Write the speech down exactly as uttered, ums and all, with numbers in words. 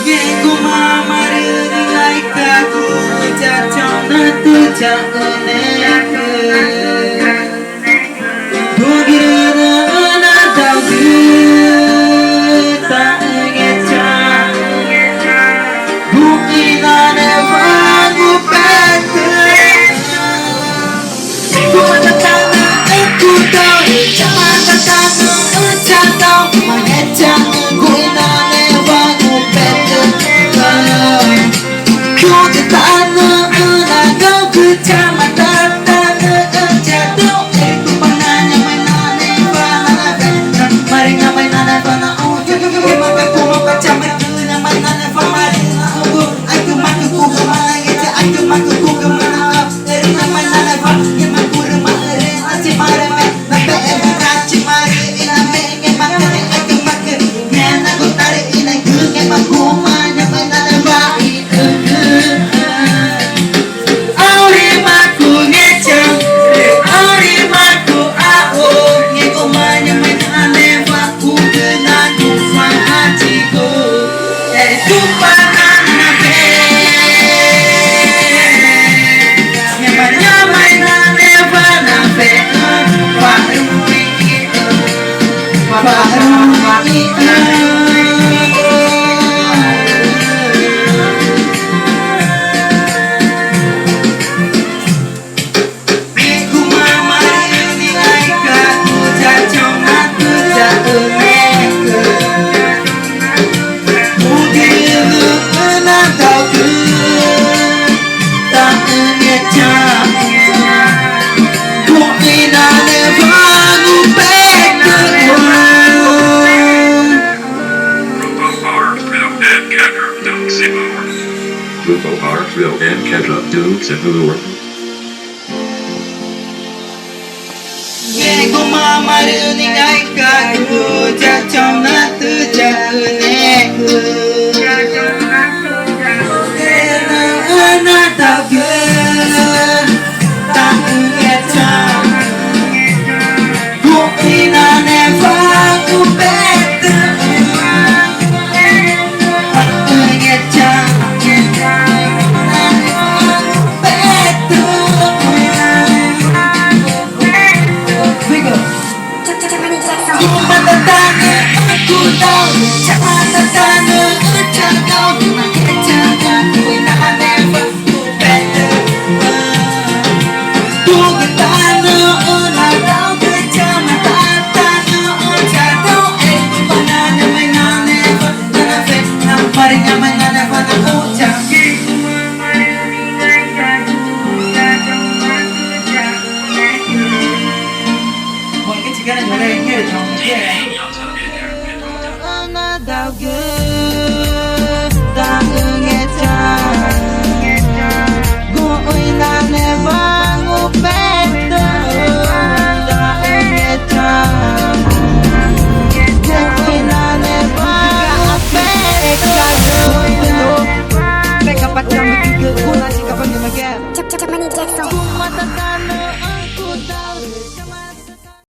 Ngẽxguma marü nüxü̃ naĩcagü ya Chaunautü ya Ünecü, rugürüxü̃ nadaugü taxü̃ ngechaü̃, guxü̃ i nanewa ngupetü. Ngẽxguma tatanüxü̃ cudau, chama tatanüxü̃ chadau, ma ngechaü̃ guxü̃ i nanewa ngupetü. Rugürüxü̃ nadaugü chama tatanüxü̃ chadau, erü Tupana ñoma i nanewa nanawe, na marü ñoma i nanewa naxũ, ngẽmaca̱x cuma pa chama i cüxü̃ ñoma i nanewa marü naxũgu, aixcümaca̱x cugümaã ngechaü̃, aixcümaca̱x cugümaã naxũ, erü ñoma i nanewa ngẽma curü marü nachimarüme, napexema nachimarü i name ngẽmaca̱x aixcümaca̱x meã nagutarüxĩnüẽgü, ngẽma cuma ñoma i nanewa ixügüxü̃. Aurima cu ngechaü̃, aurima cu axu, ngẽxguma ñoma i nanewa cugü na ngu cua̱xãchigu, erü Tupana nanawe, ngẽma ñoma i nanewa nawe, cua̱xruxü̃ i ixü̃, cua̱xruxü̃ i ixü̃. Ngẽxguma marü nüxü̃ naĩcagü ya Chaunautü ya Ünecü, rugürüxü̃ nadaugü taxü̃ ngechaü̃, guxü̃ i nanewa ngupetüxü̃. Grupo Artfilm and Kendra Dukes and Lure. Ngẽxguma marü nüxü̃ naĩcagü ya Chaunautü ya Ünecü, rugürüxü̃ nadaugü taxü̃ ngechaü̃, guxü̃ i nanewa ngupetüxü̃, taxü̃ ngechaü̃, guxü̃ i nanewa ngupetüxü̃. Vigor. Ngẽma tatanüxü̃ cudau, chama tatanüxü̃ chadau, ngẽma ngechaü̃ guxü̃ i nanewa ngupetüxü̃. Rugürüxü̃ nadaugü chama tatanüxü̃ chadau, erü Tupana ñoma i nanewa nanawe, na marü ñoma i nanewa naxũchaü̃. Nadaugü taxü̃ ngechaü̃, guxü̃ i nanewa ngupetüxü̃, taxü̃ ngechaü̃, guxü̃ i nanewa ngupetüxü̃. Peka pa chamücügü, cuna chica pa chamücügü. Chama ni Jackson.